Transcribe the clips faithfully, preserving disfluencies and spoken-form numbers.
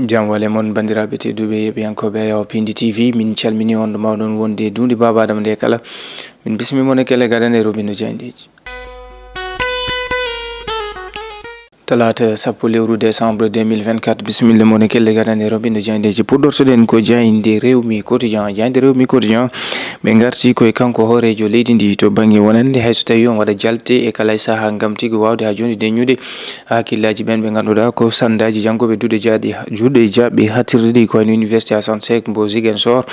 Jam wale mon, banndiraaɓe tedduɓe, yeɓiyankooɓe Ayaw Pindi T V, min calmini on ɗo mawɗon wonde duunde Baaba Adama nde kala. Min bismi mon e kelle gaɗane robindo jayndeeji. Talaata sappo lewru décembre deux mille vingt-quatre, bisimilla mon e kelle gaɗane robindo jayndeeji. Puɗɗortoɗen ko jaynde Rewmi Quotidien. Jaynde Rewmi Quotidien, ɓe ngarti koye kanko hooreejo leydi ndi to bannge wonande, hay so tawi on waɗa jalte e kala e sahaa ngam tigi waawde haa jooni deññude hakkillaaji ɓen ɓe ngannduɗaa ko sandaaji janngooɓe duɗe jaaɗi, juuɗe jaaɓi haaɗtirde ɗi ko wayno Université Assane Seck mbo Ziguinchor,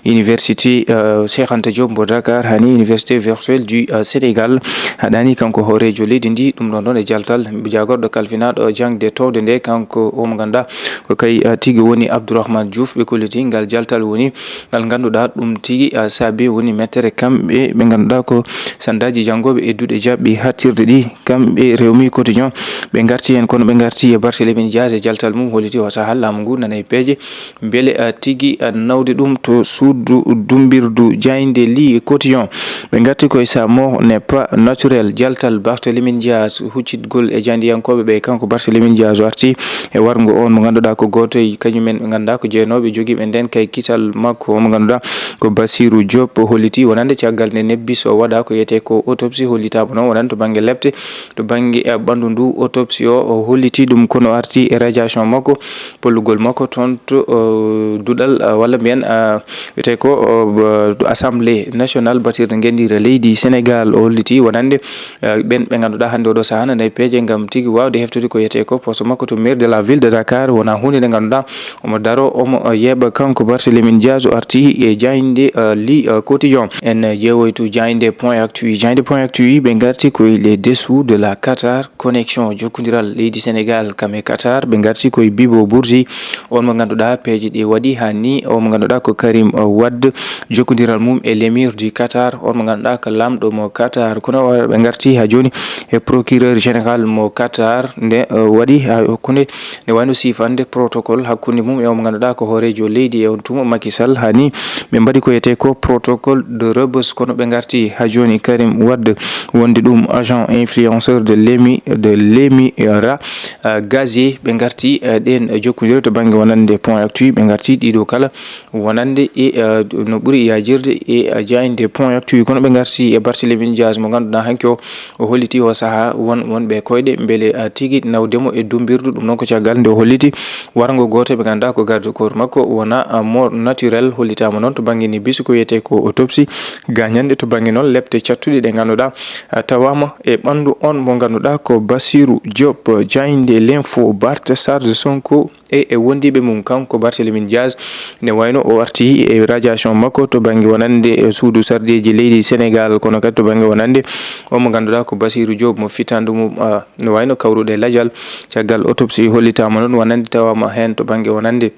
Université, euh, Cheikh Anta Diop mbo Dakar, hani Université virtuelle du, euh, Sénégal. Haɗani kanko hooreejo leydi ndi ɗum ɗon ɗon e jaltal jaagorɗo kalfinaaɗo jaŋde towde nde, kanko o mo ngannduɗaa ko kay, euh, tigi woni Abdourahmane Diouf. Ɓe kolliti ngal jaltal woni ngal ngannduɗaa ɗum tigi, euh, saabi woni mettere kamɓe ɓe ngannduɗaa ko sandaaji janngooɓe e duɗe jaaɓi haaɗtirde ɗi. Kamɓe Rewmi Quotidien, ɓe ngarti heen, kono ɓe ngarti e Barthélémy Dias e jaltal mum, holliti o sahaa laamu ngu nana e peeje, mbele, ah, tigi, ah, nawde ɗum to suudu dummbirdu jaaynde Le Quotidien. Ɓe ngarti koye sa mort n'est pas naturel, jaltal Barthélémy Dias, huccitgol e jaayndiyankooɓe ɓe, kanko Barthélémy Dias o arti e warngo on mo ngannduɗaa ko gooto e kañumen ɓe ngannduɗaa ko jeenooɓe jogiiɓe nden kay kisal makko, o mo ngannduɗaa ko Bassirou Diop, holliti wonande caggal nde nebbi so waɗa ko wiyetee ko autopsie, hollitaama noon wonande to bannge lepte, to bannge, eh, ɓanndu ndu, autopsie o, o holliti ɗum, kono arti e radiation makko, pollugol makko toon to, eh, duɗal, eh, walla mbiyen, eh, wiyetee ko, eh, assemblée nationale batirde ngenndiire leydi Sénégal, o holliti wonande, eh, ɓen ɓe ngannduɗaa hannde oɗo sahaa nana e peeje ngam tigi waawde heftude ko wiyetee ko poste makko to maire de la ville de Dakar, wona huunde nde ngannduɗaa omo daro, omo, eh, yeeɓa kanko Barthélémy Dias, o arti e jaaynde, eh, Le, eh, Quotidien. En, eh, ƴeewoytu jaaynde Point Actu. Jaaynde Point Actu, ɓe ngarti koye les dessous de la Qatar Connexion, jokkondiral leydi Sénégal kam e Qatar. Ɓe ngarti koye Bibo Bourgi, on mo ngannduɗaa peeje ɗe waɗi haa ni, on mo ngannduɗaa ko Karim, eh, Wade, jokkondiral mum e l'émir du Qatar, on mo ngannduɗaa ko laamɗo mo Qatar. Kono o, ɓe ngarti haa jooni e procureur général mo Qatar, nde, eh, waɗi haa hakkunde, nde wayno siifande protocole hakkunde mum e on mo ngannduɗaa ko hooreejo leydi e on tuma Macky Sall, haa ni ɓe mbaɗi ko wiyetee ko protocole de Rebeuss, kono ɓe ngarti haa jooni Karim Wade wonde ɗum agent influenceur de l'Émi-, de l'Émirat, eh, gazier. Ɓe ngarti, eh, ɗen jokkondire to bannge wonande Point Actu, ɓe ngarti ɗiɗo kala wonande e, eh, no ɓuri yajirde e, eh, jaaynde Point Actu. Kono ɓe ngarti e Barthélémy Dias mo ngannduɗaa hanki o, o holliti o sahaa won, wonɓe koyɗe mbele, eh, tigi nawde mo e dummbirdu. Ɗum noon ko caggal nde o holliti warngo gooto ɓe ngannduɗaa ko garde corps makko wona, eh, mort naturel, hollitaama noon to bannge ni bisu ko wiyetee ko autopsie, gaañanɗe to bannge noon lepte cattuɗe ɗe ngannduɗaa, eh, tawaama e ɓanndu on mo ngannduɗaa ko Bassirou Diop. Jaaynde L'Info, Barth charge Sonko e, e wondiiɓe mum, kanko Barthélémy Dias, ne wayno o arti e radiation makko to bannge wonande e suudu sarɗiiji leydi Sénégal, kono kadi to bannge wonande o mo ngannduɗaa ko Bassirou Diop mo fitandu mum, ah, ne wayno kawruɗe lajal. Caggal autopsie hollitaama noon wonande tawaama heen to bannge wonande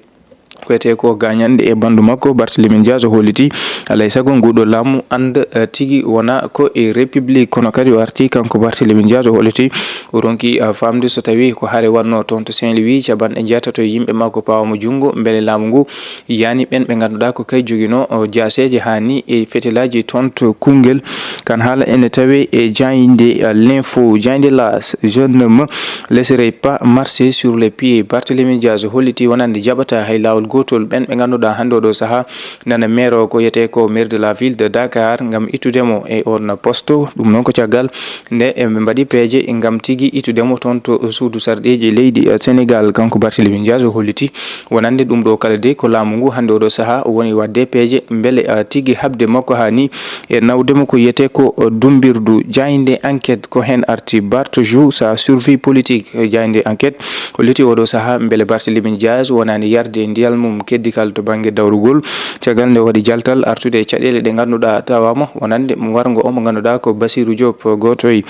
ko wiyetee ko gaañanɗe e ɓanndu makko, Barthélémy Dias o holliti alay sago nguɗo laamu annda, eh, tigi wona ko e République, kono kadi o arti kanko Barthélémy Dias o holliti o ronki, eh, faamde so tawi ko hare wannoo toon to Saint-Louis, capanɗe jeetato e yimɓe makko pawaama junngo, mbele laamu ngu yani ɓen ɓe ngannduɗaa ko kay joginoo, o, jaaseeje haa ni e fetelaaji toon to Koungheul. Kan haala ene tawe e jaaynde, eh, L'Info, jaaynde L'As, je ne me laisserai pas marcher sur les pieds. Barthélémy Dias holliti wonande jaɓata hay laawol gootol ɓen ɓe ngannduɗaa hannde oɗo sahaa nana maire o ko wiyetee ko maire de la ville de Dakar ngam ittude mo e on poste. Ɗum noon ko caggal nde ɓe mbaɗi peeje ngam tigi ittude mo toon to suudu sarɗiiji leydi, eh, Sénégal. Kanko Barthélémy Dias o holliti wonande ɗum ɗo kala de ko laamu ngu hannde oɗo sahaa o woni waɗde peeje mbele, eh, tigi haɓde makko haa ni e nawde mo ko wiyetee ko, eh, dummbirdu. Jaaynde Enquête ko heen arti. Barth joue sa survie politique. Eh, jaaynde Enquête holliti oɗo sahaa mbele Barthélémy Dias wonaani yarde e ndiyal mum keddikal to bannge dawrugol. Caggal nde o waɗi jaltal artude e caɗeele ɗe ngannduɗaa tawaama wonande mo warngo o mo ngannduɗaa ko Bassirou Diop, gooto e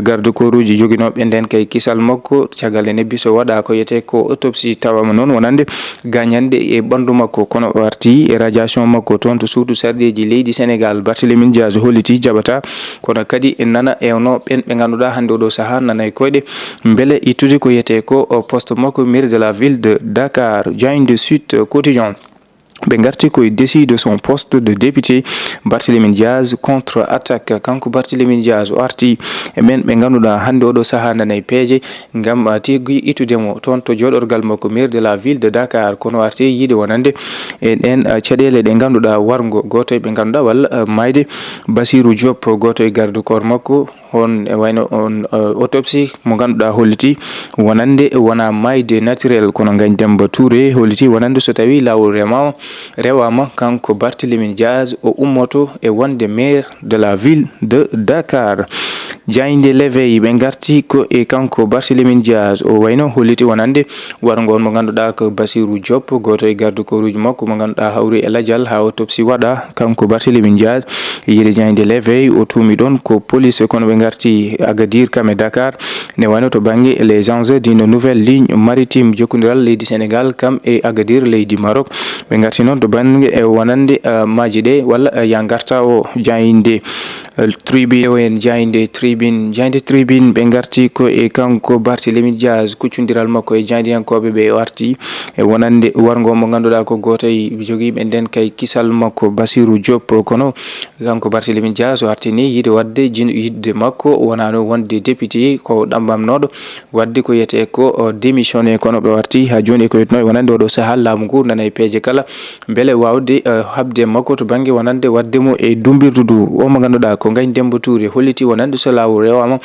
garde corps uji joginooɓe nden kay kisal makko. Caggal nde nebbi so waɗa ko wiyetee ko autopsie, tawaama noon wonande gaañanɗe e ɓanndu makko, kono o arti e radiation makko toon to suudu sarɗiiji leydi Sénégal. Barthélémy Dias holliti jaɓata, kono kadi nana ewno ɓen ɓe ngannduɗaa hannde oɗo sahaa nana e koyɗe mbele ittude ko wiyetee ko, o, poste makko maire de la ville de Dakar. Jaaynde Sud Quotidien. Ɓe ngarti koye déçu de son poste de député. Barthélémy Diaz contre attaque. Kanko Barthélémy Diaz o arti e ɓen ɓe ngannduɗaa hannde oɗo sahaa nana e peeje ngam, ah, tigi ittude mo toon to jooɗorgal makko maire de la ville de Dakar. Kono o arti yiide wonande e ɗen, ah, caɗeele ɗe ngannduɗaa warngo gooto e ɓe ngannduɗaa walla, ah, maayde Bassirou Diop, gooto e garde corps makko. On e wayno on, eh, autopsie mo ngannduɗaa holliti wonande wona maayde naturel, kono Ngagne Demba Touré holliti wonande so tawi laawol rewama, rewama, kanko Barthélémy Diaz o ummoto e wonde maire de la ville de Dakar. Jaaynde L'Éveil ɓe ngarti ko e kanko Barthélémy Diaz o wayno holliti wonande warngo on mo ngannduɗaa ko Bassirou Diop, gooto e garde corps uji makko mo ngannduɗaa hawri e lajal haa autopsie waɗa. Kanko Barthélémy Diaz, yiide jaaynde L'Éveil, o tuumi ɗon ko police, kono ɓe ngarti Agadir kam e Dakar, ne wayno to bannge les enjeux d'une nouvelle ligne maritime, jokkondiral leydi Sénégal kam e Agadir leydi Maroc. Ɓe ngarti noon to bannge e wonande, eh, maaji ɗe walla, eh, ya ngarta o jaaynde, eh, tribune, o en jaaynde tribune, jaaynde tribune ɓe ngarti ko e kanko Barthélémy Diaz, kuccondiral makko e jaayndiyankooɓe ɓe o arti e wonande warngo mo ngannduɗaa ko gooto e jogiiɓe nden kay kisal makko Bassirou Diop. Kono kanko Barthélémy Diaz o artini yiide waɗde jin-, yiɗde makko wonano wonde député ko ɗammamnoɗo waɗde ko wiyetee ko o démissionné, kono ɓe warti haa jooni e ko wiyetnoo e wonande oɗo sahaa laamu ngu nana e peeje kala mbele waawde, eh, haɓde makko to bannge wonande waɗde mo e dumbirdu ndu. O mo ngannduɗaa ko Ngagne Demba Touré holliti wonande so laawol rewama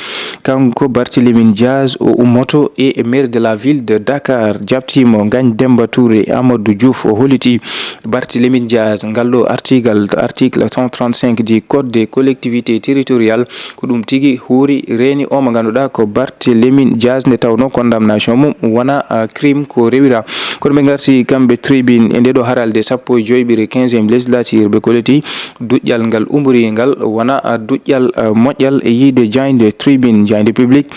kanko Barthélémy Diaz o ummoto e maire de la ville de Dakar, jaɓtiimo Ngagne Demba Touré. Amadou Diouf o holliti Barthélémy Diaz ngal ɗo article, article cent trente-cinq du code des collectivités territoriales. Ko ɗum tigi huuri reeni o mo ngannduɗaa ko Barthélémy Diaz, nde tawnoo condamnation mum wona, ah, crime ko rewira. Kono ɓe ngarti kamɓe tribune e nde ɗo haralde sappo e joyɓire quinzième législature ɓe koliti duƴƴal ngal umri ngal wona, ah, duƴƴal, ah, moƴƴal e yiide jaaynde tribune, jaaynde public.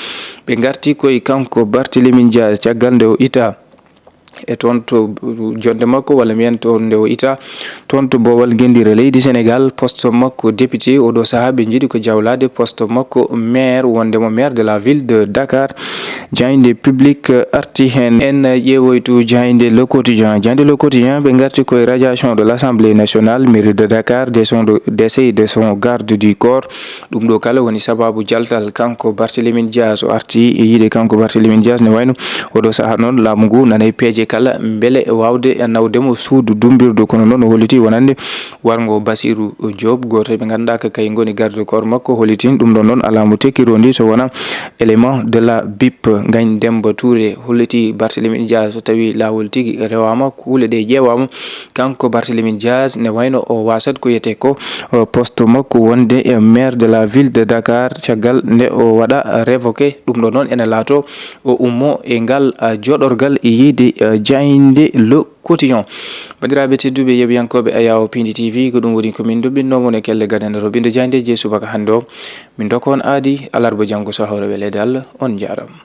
Ɓe ngarti koye kanko Barthélémy Diaz caggal nde o ita e toon to jonde makko, walla mbiyen toon nde o ita toon to boowal genndire leydi Sénégal, poste makko député. Oɗo sahaa ɓe njiɗi ko jawlaade poste makko maire, wonde mo maire de la ville de Dakar. Jaaynde public arti heen. En ƴeewoytu jaaynde Le Quotidien. Jaaynde Le Quotidien ɓe ngarti koye radiation de l'Assemblée nationale, mairie de Dakar, de son de, décès de son garde du corps. Ɗum ɗo kala woni sababu jaltal kanko Barthélémy Diaz o arti e yiide kanko Barthélémy Diaz, ne wayno oɗo sahaa noon laamu ngu nana e peeje kala mbele waawde nawde mo suudu dumbirdu, kono noon o holliti wonande warngo Bassirou Diop, gooto e ɓe ngannduɗaa ko kay ngoni garde corps makko, hollitin ɗum ɗon noon alaa mo tekkirondi so wona élément de la bip. Ngagne Demba Touré holliti Barthélémy Diaz so tawi laawol tigi rewama, kuule ɗe ƴeewama, kanko Barthélémy Diaz ne wayno o wasat ko wiyetee ko, o, poste makko wonde e maire de la ville de Dakar, caggal nde o waɗa révoqué. Ɗum ɗo noon ene laato o ummo e ngal, a, joɗorgal e yiide, a, jaaynde Le Quotidien. Banndiraaɓe tedduɓe yeɓiyankooɓe Ayawo Pindi T V, ko ɗum woni ko min nduɓɓinnoo mon e kelle gadanero ɓiɗɗo jaayndeeji e subaka hannde o. Min ndokka on aadi alarba janngo so hawre weleede Allah. On njaaraama.